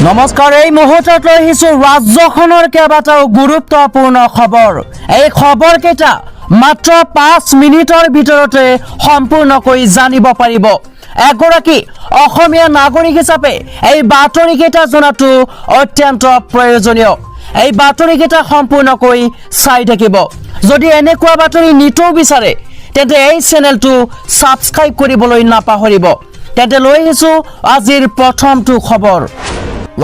নমস্কাৰ, এই মুহূৰ্তত লৈ আহিছো ৰাজ্যখনৰ কেইবাটাও গুৰুত্বপূৰ্ণ খবৰ। এই খবৰকেইটা মাত্ৰ 5 মিনিটৰ ভিতৰতে সম্পূৰ্ণকৈ জানিব পাৰিব। এগৰাকী অসমীয়া নাগৰিক হিচাপে এই বাতৰিকেইটা জনাটো অত্যন্ত প্ৰয়োজনীয়। এই বাতৰিকেইটা সম্পূৰ্ণকৈ চাই থাকিব। যদি এনেকুৱা বাতৰি নিতৌ বিচাৰে, তেন্তে এই চেনেলটো ছাবস্ক্ৰাইব কৰিবলৈ নাপাহৰিব। তেন্তে লৈ আহিছো আজিৰ প্ৰথমটো খবৰ।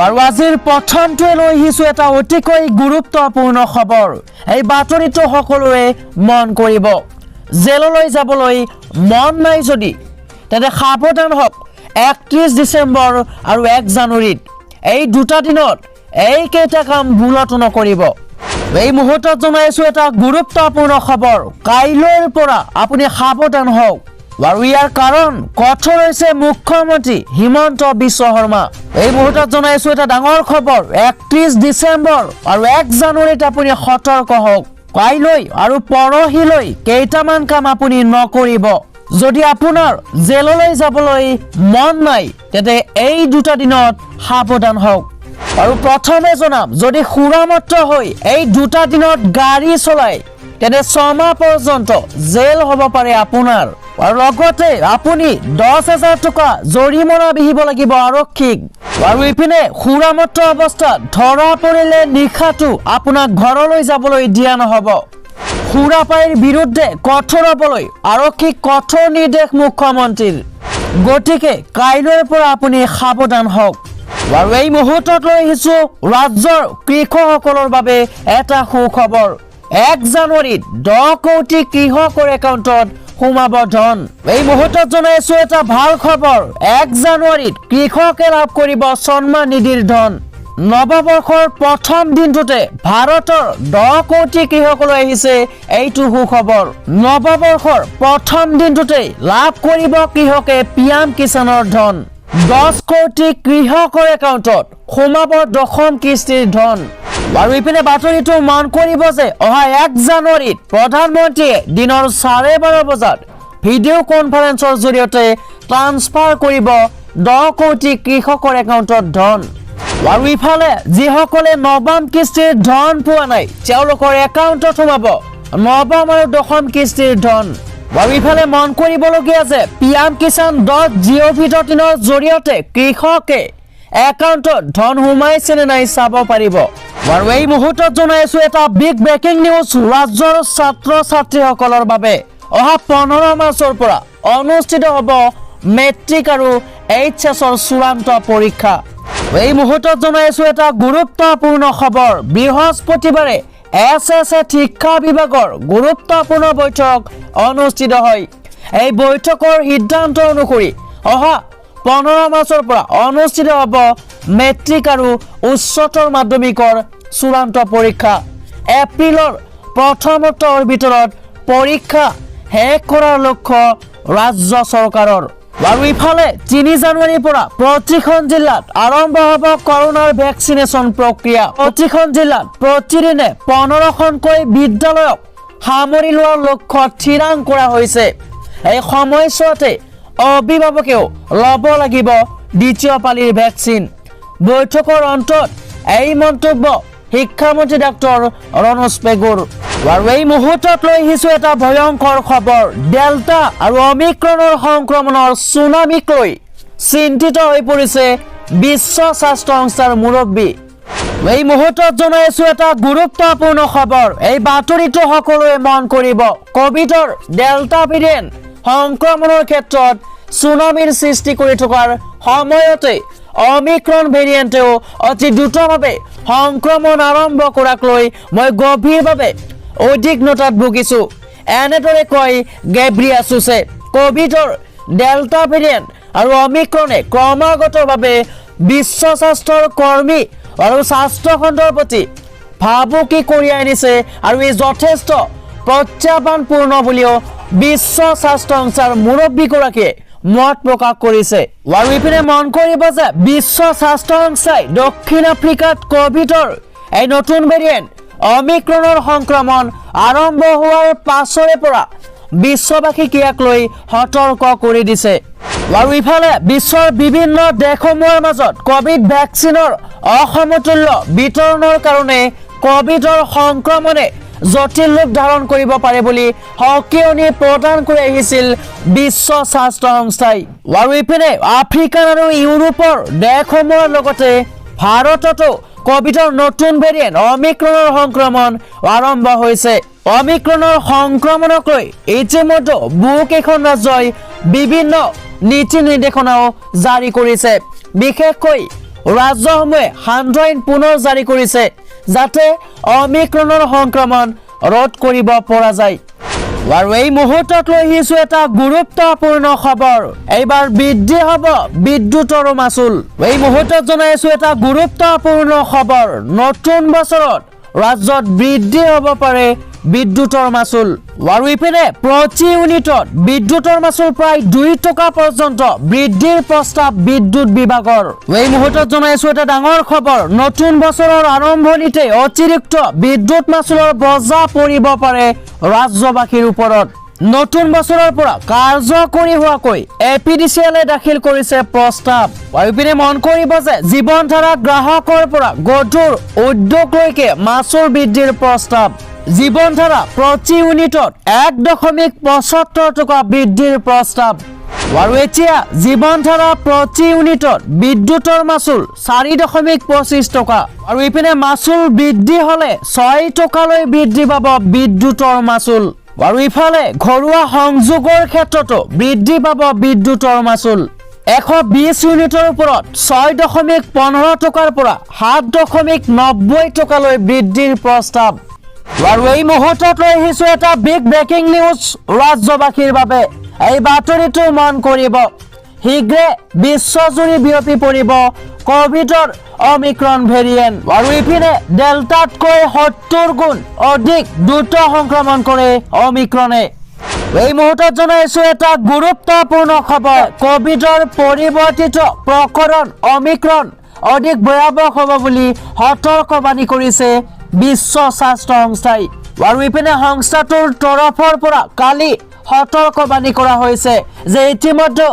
আৰু আজিৰ প্ৰথমটোৱে লৈ আহিছো এটা অতিকৈ গুৰুত্বপূৰ্ণ খবৰ। এই বাতৰিটো সকলোৱে মন কৰিব। জেললৈ যাবলৈ মন নাই যদি, তেন্তে সাৱধান হওক। 31 ডিচেম্বৰ আৰু 1 জানুৱাৰীত এই দুটা দিনত এইকেইটা কাম ভুলতো নকৰিব। এই মুহূৰ্তত জনাইছো এটা গুৰুত্বপূৰ্ণ খবৰ। কাইলৈৰ পৰা আপুনি সাৱধান হওক আৰু ইয়াৰ কাৰণ কঠোৰ হৈছে মুখ্যমন্ত্ৰী হিমন্ত বিশ্ব শৰ্মা। এই মুহূৰ্তত জনাইছো এটা ডাঙৰ খবৰ। 31 ডিচেম্বৰ আৰু 1 জানুৱাৰীত আপুনি সতৰ্ক হওক। কাইলৈ আৰু পৰহিলৈ কেইটামান কাম আপুনি নকৰিব। যদি আপোনাৰ জেললৈ যাবলৈ মন নাই, তেন্তে এই দুটা দিনত সাৱধান হওক। আৰু প্ৰথমে জনাম, যদি সুৰামত্ত হৈ এই দুটা দিনত গাড়ী চলায়, তেন্তে 6 মাহ পৰ্যন্ত জেল হ'ব পাৰে আপোনাৰ আৰু লগতে আপুনি 10,000 টকা জৰিমনা বিহিব লাগিব আৰক্ষীক। আৰু ইপিনে সুৰামত্ত অৱস্থাত ধৰা পৰিলে নিশাটো আপোনাক ঘৰলৈ যাবলৈ দিয়া নহ'ব। সুৰাপায়ীৰ বিৰুদ্ধে কঠোৰ হ'বলৈ আৰক্ষীক কঠোৰ নিৰ্দেশ মুখ্যমন্ত্ৰীৰ। গতিকে কাইলৈৰ পৰা আপুনি সাৱধান হওক। আৰু এই মুহূৰ্তত লৈ আহিছো ৰাজ্যৰ কৃষকসকলৰ বাবে এটা সুখবৰ। 1 জানুৱাৰীত 10 কোটি কৃষকৰ একাউণ্টত সোমাব ধন। এই মুহূৰ্তত জনাইছো এটা ভাল খবৰ। 1 জানুৱাৰীত কৃষকে লাভ কৰিব সন্মান নিধিৰ ধন। নৱবৰ্ষৰ প্ৰথম দিনটোতে ভাৰতৰ 10 কোটি কৃষকলৈ আহিছে এইটো সুখবৰ। নৱবৰ্ষৰ প্ৰথম দিনটোতে লাভ কৰিব কৃষকে পি এম কিষাণৰ ধন। 10 কোটি কৃষকৰ একাউণ্টত সোমাব দশম কিস্তিৰ ধন। আৰু ইপিনে বাতৰিটো মন কৰিব যে অহা 1 জানুৱাৰীত প্ৰধানমন্ত্ৰীয়ে দিনৰ 12:30 বজাত ভিডিঅ' কনফাৰেন্সৰ জৰিয়তে ট্ৰান্সফাৰ কৰিব 10 কোটি কৃষকৰ একাউণ্টত ধন। আৰু ইফালে যিসকলে নৱম কিস্তিৰ ধন পোৱা নাই, তেওঁলোকৰ একাউণ্টত সোমাব নৱম আৰু দশম কিস্তিৰ ধন। আৰু ইফালে মন কৰিবলগীয়া যে pmkisan.gov.inৰ জৰিয়তে কৃষকে একাউণ্টত ধন সোমাইছে নে নাই চাব পাৰিব। আৰু এই মুহূৰ্তত জনাইছো এটা বিগ ব্ৰেকিং নিউজ ৰাজ্যৰ ছাত্ৰ ছাত্ৰীসকলৰ বাবে। অহা 15 মাৰ্চৰ পৰা অনুষ্ঠিত হ'ব মেট্ৰিক আৰু এইচ এছৰ চূড়ান্ত পৰীক্ষা। এই মুহূৰ্তত জনাইছো এটা গুৰুত্বপূৰ্ণ খবৰ। বৃহস্পতিবাৰে এছ এছ এ শিক্ষা বিভাগৰ গুৰুত্বপূৰ্ণ বৈঠক অনুষ্ঠিত হয়। এই বৈঠকৰ সিদ্ধান্ত অনুসৰি অহা 15 মাৰ্চৰ পৰা অনুষ্ঠিত হ'ব মেট্ৰিক আৰু উচ্চতৰ মাধ্যমিকৰ চূড়ান্ত পৰীক্ষা। এপ্ৰিলৰ প্ৰথম সপ্তাহৰ ভিতৰত পৰীক্ষা শেষ কৰাৰ লক্ষ্য ৰাজ্য চৰকাৰৰ। আৰু ইফালে 3 জানুৱাৰীৰ পৰা প্ৰতিখন জিলাত আৰম্ভ হ'ব কৰোণাৰ ভেকচিনেশ্যন প্ৰক্ৰিয়া। প্ৰতিখন জিলাত প্ৰতিদিনে 15খনকৈ বিদ্যালয়ক সামৰি লোৱাৰ লক্ষ্য থিৰাং কৰা হৈছে। এই সময়ছোৱাতে অভিভাৱকেও ল'ব লাগিব দ্বিতীয় পালিৰ ভেকচিন। বৈঠকৰ অন্তত এই মন্তব্য শিক্ষামন্ত্ৰী ডাক্তৰ ৰণোজ পেগুৰ। আৰু এই মুহূৰ্তত লৈ আহিছো এটা ভয়ংকৰ খবৰ। ডেল্টা আৰু অমিক্ৰণৰ সংক্ৰমণৰ চুনামীক লৈ চিন্তিত হৈ পৰিছে বিশ্ব স্বাস্থ্য সংস্থাৰ মুৰব্বী। এই মুহূৰ্তত জনাইছো এটা গুৰুত্বপূৰ্ণ খবৰ। এই বাতৰিটো সকলোৱে মন কৰিব। কভিডৰ ডেল্টা ভেৰিয়েণ্ট সংক্ৰমণৰ ক্ষেত্ৰত চুনামীৰ সৃষ্টি কৰি থকাৰ সময়তে অমিক্ৰণ ভেৰিয়েণ্টেও অতি দ্ৰুতভাৱে সংক্ৰমণ আৰম্ভ কৰাক লৈ মই গভীৰভাৱে উদ্বিগ্নতাত ভুগিছো, এনেদৰে কয় গেব্ৰিয়াছুছে। কভিডৰ ডেল্টা ভেৰিয়েণ্ট আৰু অমিক্ৰণে ক্ৰমাগতভাৱে বিশ্ব স্বাস্থ্যৰ কৰ্মী আৰু স্বাস্থ্যখণ্ডৰ প্ৰতি ভাবুকি কঢ়িয়াই আনিছে আৰু ই যথেষ্ট প্ৰত্যাহ্বানপূৰ্ণ বুলিও বিশ্ব স্বাস্থ্য সংস্থাৰ মুৰব্বীগৰাকীয়ে মত প্ৰকাশ কৰিছে। আৰু ইপিনে মন কৰিব যে বিশ্ব স্বাস্থ্য সংস্থাই দক্ষিণ আফ্ৰিকাত কভিডৰ এই নতুন ভেৰিয়েণ্ট অমিক্ৰণৰ সংক্ৰমণ আৰম্ভ হোৱাৰ পাছৰে পৰা বিশ্ববাসীক ইয়াক লৈ সতৰ্ক কৰি দিছে। আৰু ইফালে বিশ্বৰ বিভিন্ন দেশসমূহৰ মাজত কভিড ভেকচিনৰ অসমতুল্য বিতৰণৰ কাৰণে কভিডৰ সংক্ৰমণে জটিল ৰূপ ধাৰণ কৰিব পাৰে বুলি সকীয়নি প্ৰদান কৰি আহিছিল বিশ্ব স্বাস্থ্য সংস্থাই। আৰু ইপিনে আফ্ৰিকান আৰু ইউৰোপৰ দেশসমূহৰ লগতে ভাৰততো কভিডৰ নতুন ভেৰিয়েণ্ট অমিক্ৰনৰ সংক্ৰমণ আৰম্ভ হৈছে। অমিক্ৰনৰ সংক্ৰমণক লৈ ইতিমধ্যে বহুকেইখন ৰাজ্যই বিভিন্ন নীতি নিৰ্দেশনাও জাৰি কৰিছে। বিশেষকৈ ৰাজ্যসমূহে সান্ধ্য আইন পুনৰ জাৰি কৰিছে, যাতে অমিক্ৰনৰ সংক্ৰমণ ৰোধ কৰিব পৰা যায়। আৰু এই মুহূৰ্তত লৈ আহিছো এটা গুৰুত্বপূৰ্ণ খবৰ। এইবাৰ বৃদ্ধি হ'ব বিদ্যুতৰো মাচুল। এই মুহূৰ্তত জনাইছো এটা গুৰুত্বপূৰ্ণ খবৰ। নতুন বছৰত ৰাজ্যত বৃদ্ধি হ'ব পাৰে বিদ্যুতৰ মাচুল। আৰু ইপিনে প্ৰতি ইউনিটত বিদ্যুতৰ মাচুল প্ৰায় 2 টকা পৰ্যন্ত বৃদ্ধিৰ প্ৰস্তাৱ বিদ্যুৎ বিভাগৰ। এই মুহূৰ্তত জনাইছো এটা ডাঙৰ খবৰ। নতুন বছৰৰ আৰম্ভণিতে অতিৰিক্ত বিদ্যুৎ মাচুলৰ বোজা পৰিব পাৰে ৰাজ্যবাসীৰ ওপৰত। নতুন বছৰৰ পৰা কাৰ্যকৰী হোৱাকৈ এপিডিচিএলে দাখিল কৰিছে প্ৰস্তাৱ। আৰু ইপিনে মন কৰিব যে জীৱনধাৰা গ্ৰাহকৰ পৰা গধুৰ উদ্যোগলৈকে মাচুল বৃদ্ধিৰ প্ৰস্তাৱ। জীৱনধাৰা প্ৰতি ইউনিটত 1.75 টকা বৃদ্ধিৰ প্ৰস্তাৱ। আৰু এতিয়া জীৱনধাৰা প্ৰতি ইউনিটত বিদ্যুতৰ মাচুল 4.25 টকা। আৰু ইপিনে মাচুল বৃদ্ধি হ'লে 6 টকালৈ বৃদ্ধি পাব বিদ্যুতৰ মাচুল। আৰু ইফালে ঘৰুৱা সংযোগৰ ক্ষেত্ৰতো বৃদ্ধি পাব বিদ্যুতৰ মাচুল। 120 ইউনিটৰ ওপৰত 6.15 টকাৰ পৰা 7.90 টকালৈ বৃদ্ধিৰ প্ৰস্তাৱ। আৰু এই মুহূৰ্তত লৈ আহিছো এটা বিগ ব্ৰেকিং নিউজ ৰাজ্যবাসীৰ বাবে। এই বাতৰিটো মন কৰিব। শীঘ্ৰে বিশ্বজুৰি বিয়পি পৰিব কভিডৰ অমিক্ৰন ভেৰিয়েণ্ট। আৰু ইপিনে ডেল্টাতকৈ 70 গুণ অধিক দ্ৰুত সংক্ৰমণ কৰে অমিক্ৰনে। এই মুহূৰ্তত জনাইছো এটা গুৰুত্বপূৰ্ণ খবৰ। কভিডৰ পৰিৱৰ্তিত প্ৰকৰণ অমিক্ৰন অধিক ভয়াৱহ হ'ব বুলি সতৰ্কবাণী কৰিছে বিশ্ব স্বাস্থ্য সংস্থাই। আৰু ইপিনে সংস্থাটোৰ তৰফৰ পৰা কালি সতৰ্কবাণী কৰা হৈছে যে ইতিমধ্যে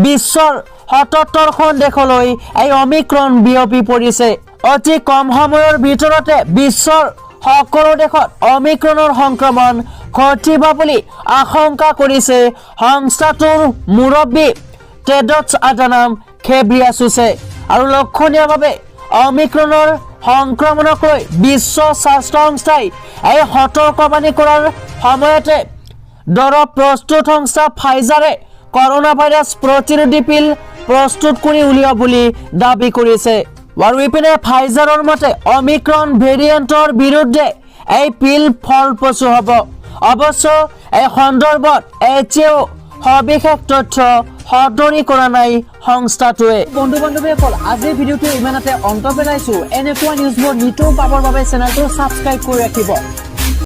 বিশ্বৰ 77খন দেশলৈ এই অমিক্ৰণ বিয়পি পৰিছে। অতি কম সময়ৰ ভিতৰতে বিশ্বৰ সকলো দেশত অমিক্ৰণৰ সংক্ৰমণ ঘটিব বুলি আশংকা কৰিছে সংস্থাটোৰ মুৰব্বী টেড্ৰছ আদানাম ঘেব্ৰিয়াছুছে। আৰু লক্ষণীয়ভাৱে অমিক্ৰণৰ সংক্ৰমণক লৈ বিশ্ব স্বাস্থ্য সংস্থাই এই সতৰ্কবাণী কৰাৰ সময়তে দৰৱ প্ৰস্তুত সংস্থা ফাইজাৰে কৰোণা ভাইৰাছ প্ৰতিৰোধী পিল প্ৰস্তুত কৰি উলিওৱা বুলি দাবী কৰিছে। আৰু ইপিনে ফাইজাৰৰ মতে অমিক্ৰণ ভেৰিয়েণ্টৰ বিৰুদ্ধে এই পিল ফলপ্ৰসূ হ'ব। অৱশ্য এই সন্দৰ্ভত এতিয়াও সবিশেষ তথ্য সদৰি কৰা নাই সংস্থাটোৱে। বন্ধু বান্ধৱীসকল, আজিৰ ভিডিঅ'টো ইমানতে অন্ত পেলাইছো। এনেকুৱা নিউজবোৰ নিতৌ পাবৰ বাবে চেনেলটো ছাবস্ক্ৰাইব কৰি ৰাখিব।